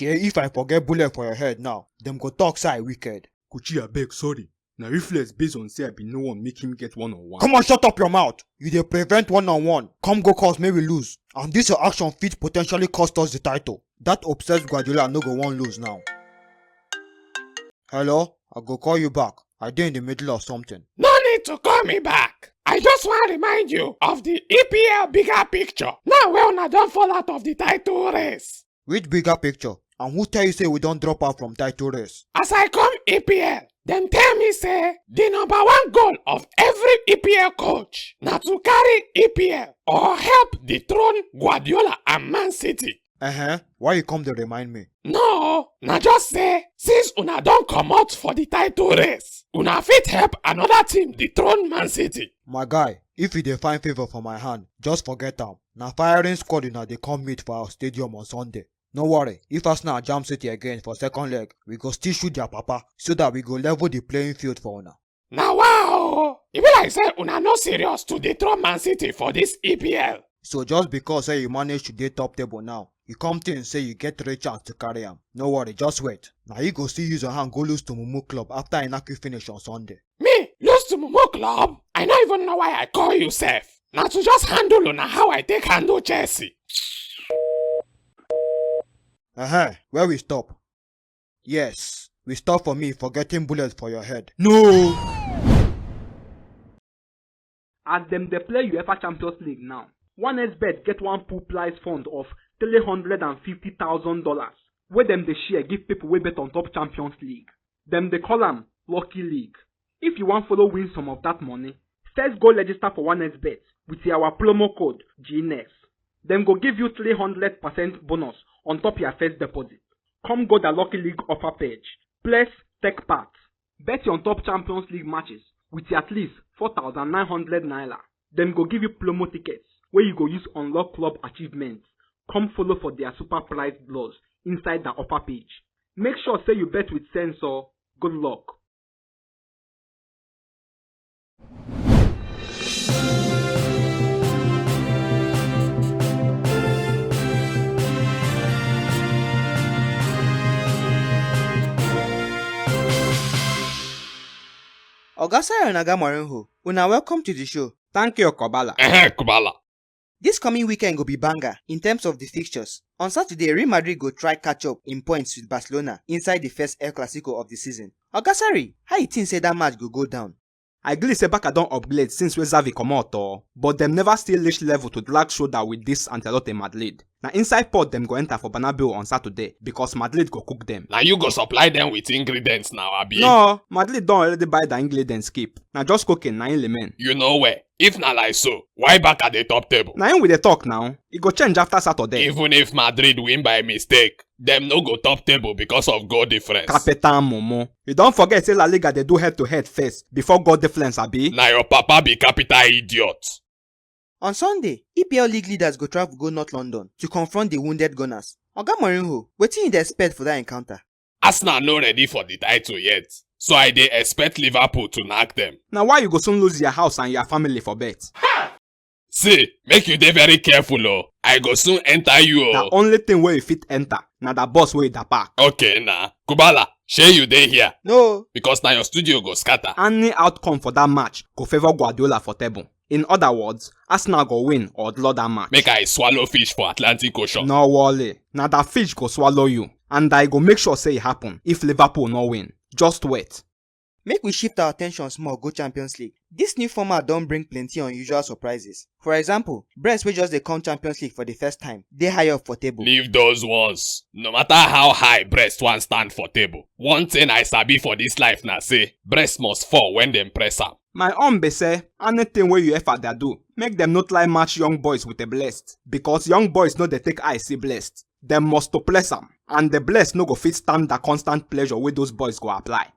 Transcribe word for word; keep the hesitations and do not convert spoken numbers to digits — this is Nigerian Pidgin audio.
Kay, if I forget bullet for your head now, dem go talk say I wicked. Kuchi, abeg, sorry. Na reflex based on say I bin no wan make him get one on one. Come on, shut up your mouth. You dey prevent one on one. Come go cause make we lose. And this your action fit potentially cost us the title. That obsessed Guardiola no go wan lose now. Hello? I go call you back. I dey in the middle of something. No need to call me back. I just wan remind you of the E P L bigger picture. Now wey una don fall out of the title race. Which bigger picture? And who tell you say we don drop out from title race? As I come E P L, dem tell me say the number one goal of every E P L coach na to carry E P L or help dethrone Guardiola and Man City. Uh-huh. Why you come dey remind me? No, na just say since una don comot for the title race, una fit help another team dethrone Man City. My guy, if you dey find favour for my hand, just forget am. Na firing squad una dey come meet for our stadium on Sunday. No worry, if Arsenal jam City again for second leg, we go still shoot their papa so that we go level the playing field for una. Na wa o! E be like say una no serious to dethrone Man City for this E P L. So just because say you manage to dey top table now, you come think say you get three chance to carry am. No worry, just wait. Na you go still use your hand go lose to Mumu Club after Inaki finish on Sunday. Me? Lose to Mumu Club? I no even know why I call you sef. Na to just handle una how I take handle Chelsea. Uh-huh. Where we stop? Yes, we stop for me for getting bullet for your head. No! As dem dey play UEFA Champions League now, one X bet get one pool prize fund of three hundred and fifty thousand dollars wey dem dey share give people wey bet on top Champions League. Dem dey call am Lucky League. If you wan follow win some of that money, first go register for one X bet with our promo code G N X. Dem go give you three hundred percent bonus on top your first deposit. Come go the Lucky League offer page. Place, take part. Bet on top Champions League matches with at least four thousand nine hundred naira. Dem go give you promo tickets wey you go use unlock club achievements. Come follow for their super prize draws inside the offer page. Make sure say you bet with sense o. Good luck. Oga Sayo and Oga Mourinho, una welcome to the show. Thank you, Kubala. Ehe, Kubala. This coming weekend go be banger in terms of the fixtures. On Saturday, Real Madrid go try catch up in points with Barcelona inside the first El Clasico of the season. Oga Sarri, how you think say that match go go down? I gree say Barca don upgrade since wey Xavi comot o, but dem never still reach level to drag shoulder with this Ancelotti Madrid. Na inside pod dem go enter for Bernabeu on Saturday because Madrid go cook dem. Na you go supply dem with ingredients now, abi? No, Madrid don already buy the ingredients keep. Na just cooking na im remain. You know where? If na like so, why Barca dey top table? Na im we dey talk now. E go change after Saturday. Even if Madrid win by mistake, dem no go top table because of goal difference. Capitan Momo. You don forget say La Liga dey do head to head first before goal difference, abi? Na your papa be capital idiot. On Sunday, E P L league leaders go travel go North London to confront the wounded Gunners. Oga Mourinho, wetin you dey expect for that encounter? Arsenal no ready for the title yet, so I dey expect Liverpool to knack dem. Na why you go soon lose your house and your family for bet? See, make you dey very careful o. I go soon enter you o. The only thing wey you fit enter na the bus wey you dey park. Okay na. Kubala, shey you dey here? No. Because na your studio go scatter. Any outcome for that match go favour Guardiola for table. In other words, Arsenal go win or draw that match. Make I swallow fish for Atlantic Ocean. No worry, na the fish go swallow you, and I go make sure say e happen if Liverpool no win. Just wait. Make we shift our attention small go Champions League. This new format don bring plenty unusual surprises. For example, Brest wey just dey come Champions League for the first time, dey high up for table. Leave those ones. No matter how high Brest wan stand for table, one thing I sabi for this life na say Brest must fall when dem press am. My own be say anything wey UEFA dey do, make dem no try match Young Boys with a Blessed, because Young Boys no dey take eye see Blessed. Dem must to press am, and the Blessed no go fit stand the constant pressure wey those boys go apply.